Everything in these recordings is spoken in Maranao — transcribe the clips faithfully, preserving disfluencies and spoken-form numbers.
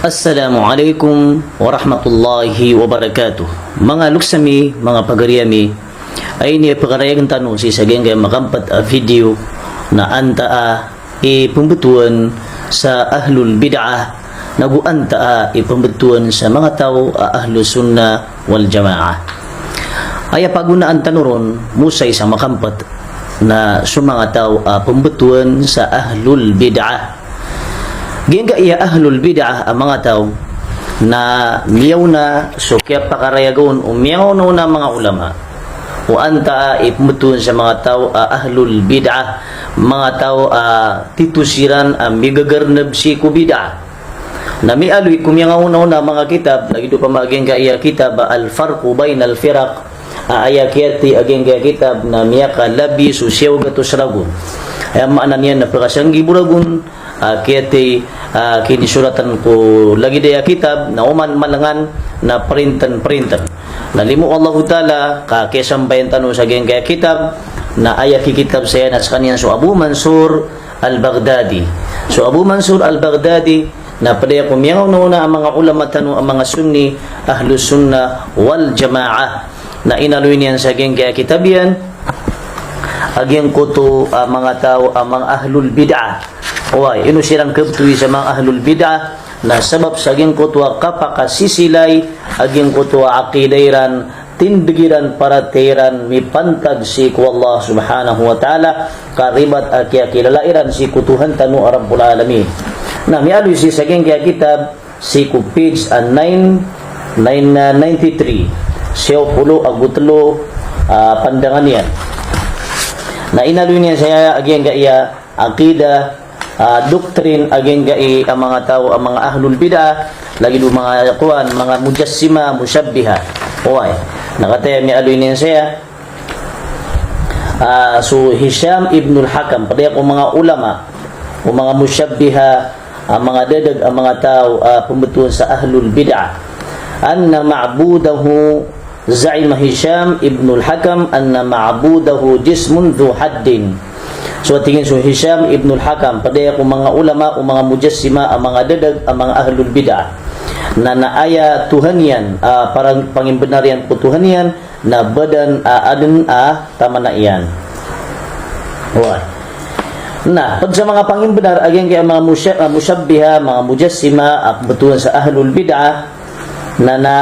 Assalamu alaikum warahmatullahi wabarakatuh. Manga loks ami, manga pagari ami, aya inipakarayag tano sii sa giyangkaya makampet a video na antaa i pembetowan sa ahlul bid'ah, nago antaa i pembetowan sa manga taw a ahlus sunnah wal jamaah. Aya pagonaan tano ron, mosay sa makampet, na so manga taw a pembetowan sa ahlul bid'ah. Giyangkaya ahlul bid'ah a manga taw na miyaona so kiyapakarayag on o miyangaonaona a manga ulama o antaa i pembetowan sa manga taw a ahlul bid'ah, manga taw a tito siran a migagarneb sii ko bid'ah. Na miyaaloy ko miyangaonaona a manga kitab, lagid o pama giyangkaya kitab a Al-Farqu Bainal Firaq, a aya kiyathay a giyangkaya kitab na miyakalabi so siyaw gatos ragon. Aya maana niyan na pekasanggibo ragon, a kiyathay, a kinisoratan ko lagid aya kitab, na oman malengan na printen-printen. Na limo o Allahu Ta'ala, ka kiyasambayan tano sa giyangkaya kitab, na aya kikitab saya na sekaniyan so Abu Mansur Al-Baghdadi. So Abu Mansur Al-Baghdadi, na ped aya ko miyangaonaona a manga ulama tano a manga Sunni, ahlus sunnah wal jamaah. Na inaloy niyan sa giyangkaya kitab iyan a giyangkoto a manga taw a manga ahlul bid'ah. Oway, ino siran kebetowi sa manga ahlul bid'ah? Na sabap sa giyangkoto a kapakasisilay a giyangkoto a aqidah iran, tindeg iran, paratiyaya iran mipantag sii ko Allah Subhanahu wa Ta'ala, ka ribat a kiyakilala iran sii ko Tuhan tano a Rabbul Alamin. Na miyaaloy sii sa giyangkaya kitab, sii ko page a nine, nine, ah, ninety-three. Siyaw polo ago telo, ah, pandangan iyan. Na inaloy niyan saya a giyangkaya aqidah, ah, doctrine a giyangkai a manga taw a manga ahlul bid'ah, lagid o manga kowan, manga mujassima, mushabbiha. Oway. Na kataya miyaaloy niyan saya, ah, so Hisham ibnul Hakam, ped aya ko manga ulama o manga mushabbiha, a manga dadag a manga taw a pembetowan sa ahlul bid'ah. Anna ma'budahu, za'ima Hisham ibnul Hakam anna ma'budahu jismun dhu haddin. So tig iyan so Hisham ibnul Hakam, ped aya ko manga ulama o manga mujassima a manga dadag a manga ahlul bid'ah, na, na aya Tuhan iyan, a parang pangimbenar iyan ko Tuhan iyan, na badan a aden a tamana iyan. Oway. Na ped sa manga pangimbenar a giyangkai a manga musya-, ah, mushabbiha, manga mujassima, a pembetowan sa ahlul bid'ah, na, na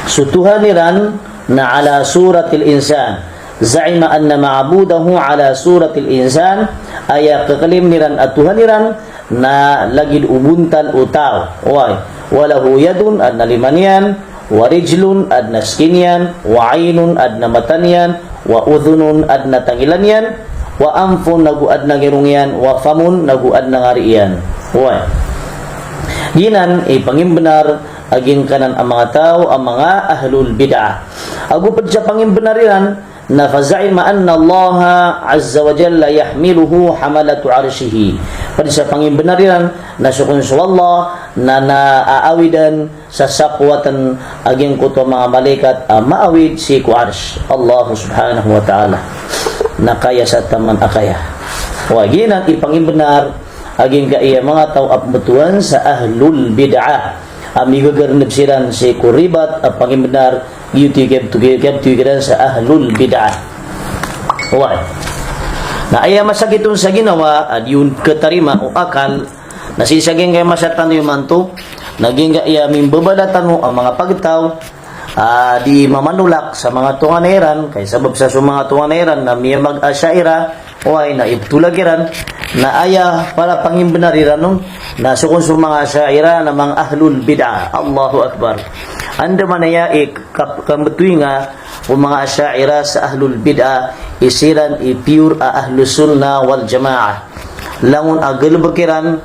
so Tuhan iran na ala suratil insan. Za'ima anna ma'budahu ala suratil insan. Aya keklaim iran a Tuhan iran na lagid o bontal o taw. Oway. Wa lahu yadun, aden a lima niyan, wa rijlun, aden a seki niyan, wa aynun, aden a mata niyan, wa udhunun, aden a tangilan iyan, wa anfun, nago aden a ngirong iyan, wa famun, nago aden a ngari iyan. Oway. Giyanan i pangimbenar a giyangkanan a manga taw a manga ahlul bid'ah. Ago ped sa pangimbenar iran, na fa za'ima anna Allah azza wa jalla yahmiluhu hamalatu arshihi. Ped sa pangimbenar iran na so kon so Allah na, na aawidan sa sapowaten a giyangkoto a manga malaikat a maawid sii ko Arsh Allah Subhanahu wa Ta'ala. Na kaya sa taman a kaya. Oway, giyanan i pangimbenar a giyangkai a manga taw a pembetowan sa ahlul bid'ah a migagarneb siran sii ko ribat a pangimbenar, giyoto i kiyabetowi, kiyabetowi kiran sa ahlul bid'ah. Oway. Na aya masakit on sa ginawa a di on ketarima o akal, na sii sa giyangkai a masa tano imanto, na giyangkai a mimbebala tano a manga pagtaw a di mamanolak sa manga tonganay iran, kay sabap sa so manga tonganay iran na miyamag-Asha'irah, oway, na ibetolak iran, na aya para pangimbenar iran on, na so kon so manga Asha'irah na manga ahlul bid'ah. Allahu Akbar. Andamanaya i kap-, kambetowi nga o manga Asha'irah sa ahlul bid'ah, i siran i pure a ahlus sunnah wal jamaah. Langon a galebek iran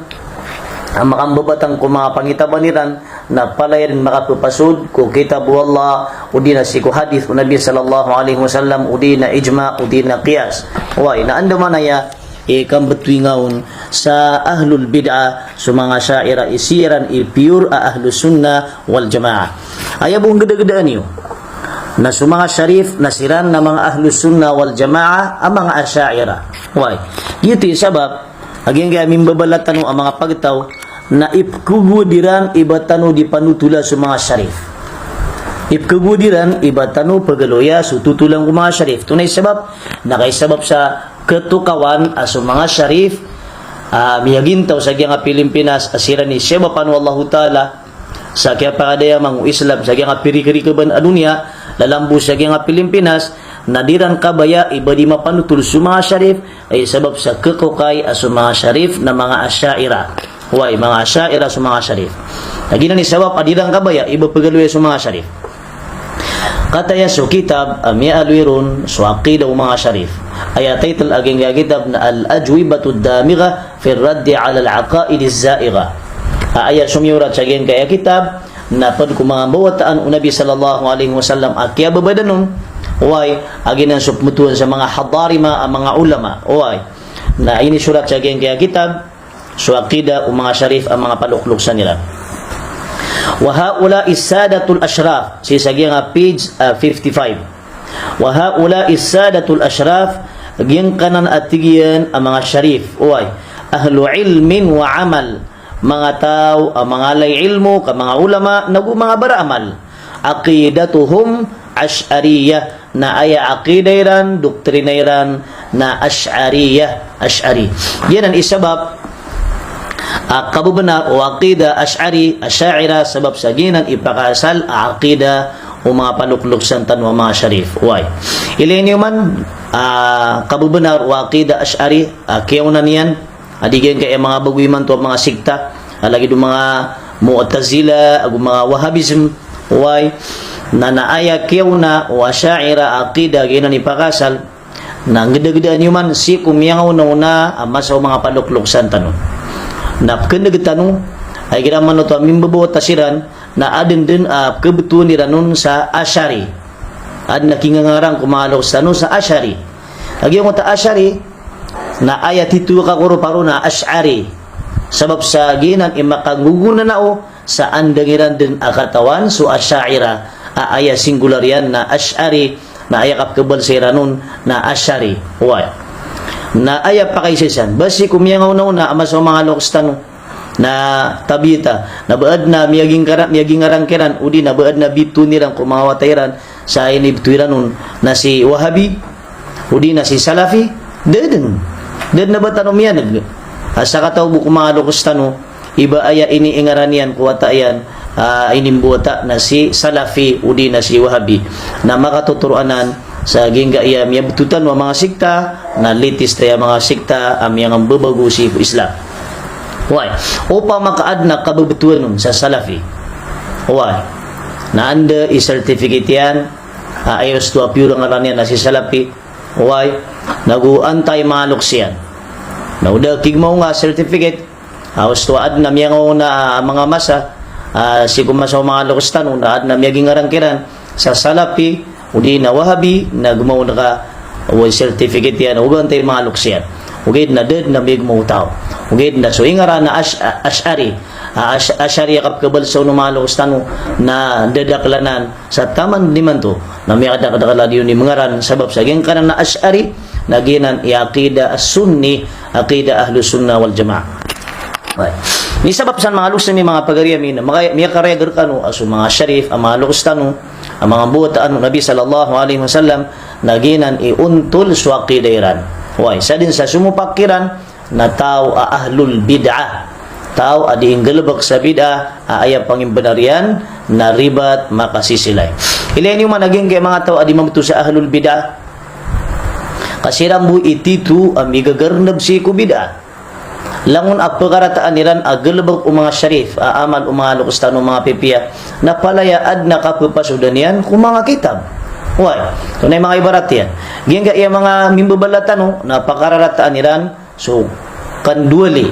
a makambebatang ko manga pangitaban iran, na palaya den makapepasod ko kitab o Allah, odi na sii ko hadith o Nabi sallallahu alaihi wasallam, odi na ijma, odi na qiyas. Oway, na andamanaya i kambetowi nga on sa ahlul bid'ah so manga Asha'irah, i siran i pure a ahlus sunnah wal jamaah. Aya bo nggedagedaan iyo na so manga Sharif na siran na manga ahlus sunnah wal jamaah a manga Asha'irah. Oway. Giyoto i sabap a giyangkai a mimbebala tano a manga pagtaw na ipkhogowad iran i ba tano di panotola so manga sharif. Ipkhogowad iran i ba tano pagaloya so totolan ko manga sharif. Tonaa i sabap? Na kaisabap sa ketokawan a so manga sharif, ah, miyagintaw sa giyangkai a Pilipinas a siran i siyabapan o Allahu Ta'ala sa kiyapakadayamang o Islam sa giyangkai a pirikerikeban a doniya, lalambo sa giyangkai a Pilipinas, na di ran kabaya i ba di mapanotol so manga sharif, ay sabap sa kekokay a so manga sharif na manga Asha'ira. Oway, manga Asha'ira so manga sharif. Na giyanan i sabap a di ran kabaya i ba pagaloya so manga sharif. Kataya so kitab a miyaaloy ron so aqida o manga sharif. Aya title a giyangkai a kitab na Al-Ajwibatud Damigha fi Raddi ala Al-Aqaid Az-Zaigha. A aya somiyorat sa giyangkai a kitab na ped ko manga mbawataan o Nabi sallallahu alaihi wasallam a kiyababadan on. Oway, a giyanan so pembetowan sa manga hadarima a manga ulama. Oway. Na inisorat sa giyangkai a kitab so aqida o manga sharif a manga palokloksan iran. Wa haula'is sadatul ashraf, sii sa giyangkai a page, ah, fifty-five. Wa haula'is sadatul ashraf, giyangkanan a tig iyan a manga sharif, oway, ahlu ilmin wa amal, manga taw a mangalay ilmo, ka manga ulama, nago manga baraamal. Aqidatuhum Ash'ariyah, na aya aqida iran, doktrina iran, na Ash'ariyah, Ash'ari. Giyanan i sabap a kabebenar o aqida Ash'ari, Asha'ira, sabap sa giyanan i pakaasal a aqida o manga palokloksan tano a manga sharif. Oway. Ilay niyo man a kabebenar o aqida Ash'ari a kiyaona niyan a di giyangkai a manga bago imanto a manga sekta, a lagid o manga Mu'tazila, ago manga Wahabism, oway. Na, na aya kiyaona o Asha'ira a aqida giyanan i pakaasal, na ngedagedaan iyo man sii ko miyangaonaona a masa o manga palokloksan tano. Na pekendeg tano, a igira man oto a mimbebawata siran, na aden den a pekebetowan iran on sa Ash'ari. Aden a kingangaran ko manga loks tano sa Ash'ari. A giyangkoto a Ash'ari, na aya titho ka ko roparo na Ash'ari. Sabap sa giyanan i makanggogona na o sa andang iran den a katawan so Asha'ira, a aya singular iyan na Ash'ari, na aya kapekebal sa iran on na Ash'ari. Oway. Na aya pakaisaisa, ba sii ko miyangaonaona a masa o manga loks tano na tabita, na ba aden a miyagingkara-, miyagingaran kiran, odi na ba aden a bitowan iran ko manga wata iran, sa inibetow iran on na si Wahabi, odi na si Salafi, da den. Da den a ba tano miyaneg. A sakataw bo ko manga loks tano, i ba aya iniingaran iyan ko wata iyan, a inimbawata na si Salafi, odi na si Wahabi. Na makatotoro anan sa giyangkaya miyabetowan o manga sekta, na latest aya manga sekta a miyangambabago sii ko Islam. Oway, opama ka aden a kabebetowan on sa Salafi. Oway. Na anda i certificate iyan, a, aya osto a piyor a ngaran iyan na si Salafi. Oway. Nago antaa i manga loks iyan. Na o da kigmaw nga certificate, a, osto a aden a miyangaona a manga masa, a, sii ko masa o manga loks tano, na aden a miyagingaran kiran sa Salafi, odi na Wahabi, na gmaw na ka, oway, certificate iyan, ogaid antaa i manga loks iyan. Ogaid na da den a miyagmaw o taw. Ogaid na so ingaran a Ash-, a-, Ash'ari. A, Ash-, Ash'ari a kapekebal sa on o manga loks tano, na dadakl anan sa taman imanto, na miyakadakdakl a di on i mengaran, sabap sa giyangkanan a Ash'ari, na giyanan i aqida as-Sunni, aqida Ahlus Sunnah wal Jamaah. Oway. Ini sabap san manga loks ami, manga pagari ami, na maka-, miyakaraya rkano a so manga sharif a manga loks tano, a manga mbawataan o Nabi sallallahu alaihi wasallam, na giyanan i ontol so aqida iran. Oway, sa den sa somopak kiran, na taw a ahlul bid'ah. Taw a di inggalebek sa bid'ah, a aya pangimbenar iyan, na ribat makasisilay. Ilay niyo man a giyangkaya manga taw a di mambetow sa ahlul bid'ah. Ka siran bo i titho a migagarneb sii ko bid'ah. Langon a pekarataan iran a galebek o manga sharif, a amal o manga loks tano, manga pipiya. Na palaya aden a kapepasodan iyan ko manga kitab. Oway, tonaa i manga ibarat iyan. Giyangkaya manga mimbebalat tano, na pakararataan iran so kandoali.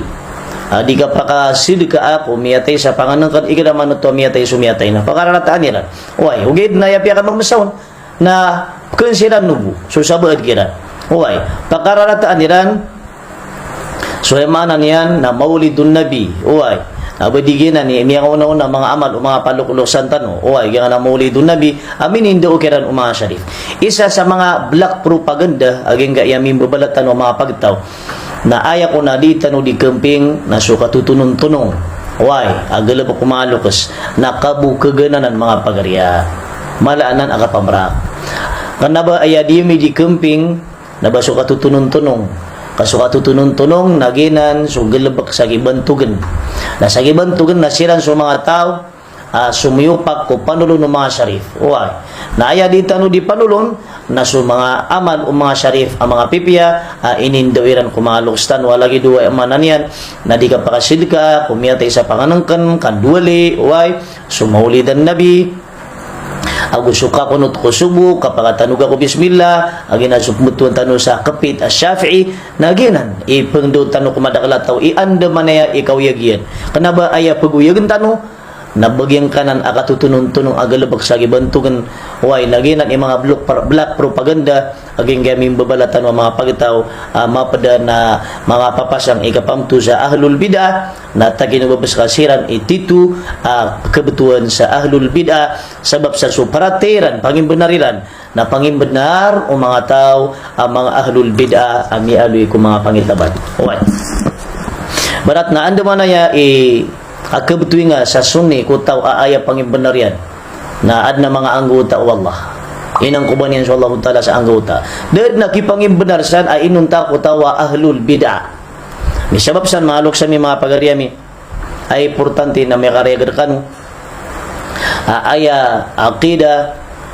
A, di kapakasedka a ko miyatay sa pangenengken igira man oto a miyatay so miyatay na pakararataan iran. Oway, ogaid na aya piyakamamesaon na peken siran nobo so sabaad kiran. Oway, pakararataan iran so aya maana niyan na Maulidun Nabi. Oway, na ba di giyanan i miyangaonaona a manga amal o manga palokloksan tano. Oway, giyangkanan a Maulidun Nabi a minindao kiran o manga sharif. Isa sa manga black propaganda a giyangkaya mimbebalat tano a manga pagtaw. Na aya kon a di tano di kemping na so katotonontonong. Oway, a galbk ko manga loks, na kabokhagan anan manga pagari a mala anan a kapamrak. Kna ba aya di mi di kmping, na ba so katotonontonong. Ka so katotonontonong na giyanan so galbk sa giya bantogn. Na sa giya bantogn na siran so manga taw a somiyopak ko panolon o manga sharif. Oway. Na aya di tano di panolon, na so manga amal o manga sharif a manga pipiya a inindaw iran ko manga loks tano a lagid o aya maana niyan na di kapakasidka ko miyatay sa pangnngkn, kandowali, oway, so Mawlidan Nabi, ago so kakonot ko sobo, kapakatanoga ko bismillah, a giyanan so pmbtowan tano sa kpit a Shafi'i, na giyanan i pngndao tano ko madakl a taw i andamanaya i kaoyag iyan. Kna ba aya pagoyagn tano, na ba giyangkanan a katotonontonong a galbk sa giya bantogn, oway, na giyanan i manga blok par-, black propaganda, a giyangkaya mimbabala tano a manga pagtaw a mapd a manga papasang i kapamto sa ahlul bid'ah, na takinobabs ka siran i tito a khabtowan sa ahlul bid'ah, sabap sa so paratiyaya iran, pangimbnar iran, na pangimbnar o manga taw a manga ahlul bid'ah a miyaaloy ko manga pangitaban. Oway. Ibarat na andamanaya i a khabtowi nga sa Sunni ko taw a aya pangimbnar iyan, na adn a manga anggawta o Allah. Inangkoban iyan so Allahu Ta'ala sa anggawta. Da dn a kipangimbnar san a inonta ko taw a ahlul bid'ah. Misabap san manga loks ami, manga pagari ami, a importante na miyakarayag rkano a aya aqidah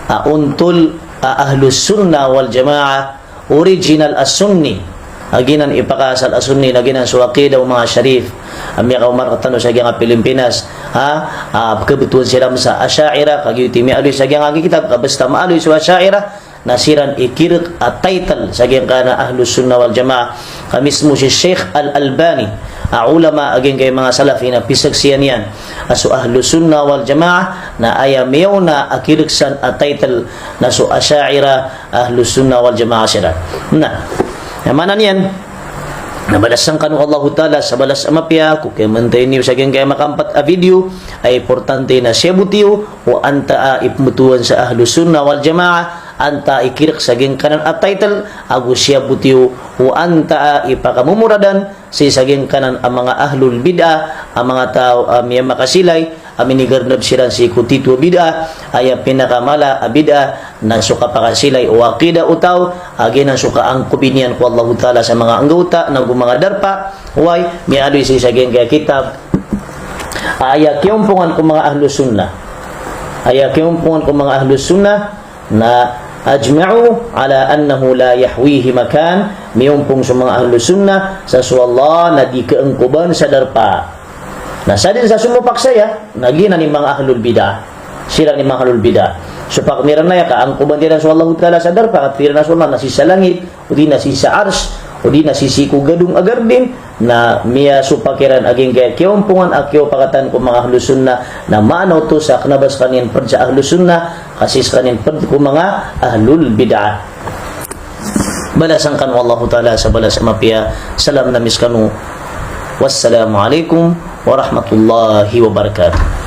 a ontol a Ahlus Sunnah wal Jamaah, original a Sunni. A giyanan i pakaasal a Sunni, na giyanan so aqidah o manga sharif a miyakaoma rktano sa giyangkai a Pilipinas, ha? A khabtowan siran sa Asha'irah, kagiya oto i miyaaloy sa giyangkai a kitab, ka basta maaloy so Asha'irah, na siran i kirk a title sa giyangkanan a Ahlus Sunnah wal Jamaah. Ka mismo si Sheikh Al-Albani, a ulama a giyangkai a manga Salafi na pizaksian iyan a so Ahlus Sunnah wal Jamaah, na aya miyaona a kirk san a title na so Asha'irah, Ahlus Sunnah wal Jamaah siran. Na, na maana niyan, na balasan kano o Allahu Ta'ala sa balas a mapiya ko kiyamantay niyo sa giyangkai a makampat a video, a importante na siyabot iyo o antaa i pmbtowan sa Ahlus Sunnah wal Jamaah, antaa i kirk sa giyangkanan a title, ago siyabot iyo o antaa i pakamomoradan sii sa giyangkanan a manga ahlul bid'ah, a manga taw a miyamakasilay, a minigarnb siran sii ko tito a bid'ah, aya pinakamala a bid'ah, na so kapakasilay o aqidah o taw, a giyanan so kaangkobi niyan ko Allahu Ta'ala sa manga anggawta, nago manga darpa, oway, miyaaloy sii sa giyangkai a kitab, aya kiyompongan ko manga Ahlus Sunnah. Aya kiyompongan ko manga Ahlus Sunnah, na ajma'u ala annahu la yahwihi makan, miyompong so manga Ahlus Sunnah sa so Allah na di kaangkoban sa darpa. Na sadn sa somopak saya, na giyanan i manga ahlul bid'ah. Siran i manga ahlul bid'ah. So pakn iran aya kaangkoban iran so Allahu Ta'ala sa darpa, katharo iran a so Allah na sii sa langit, o di na sii sa Arsh, o di na sii sii ko gadong a gardin, na miyasopak iran a giyangkai a kiyompongan a kiyopakatan ko manga Ahlus Sunnah, na maana oto sa kna ba skaniyan pd sa Ahlus Sunnah, ka sii skaniyan pd ko manga ahlul bid'ah. Balasan kano o Allahu Ta'ala sa balas a mapiya. Salam ami skano. Wassalamu alaikum warahmatullahi wabarakatuh.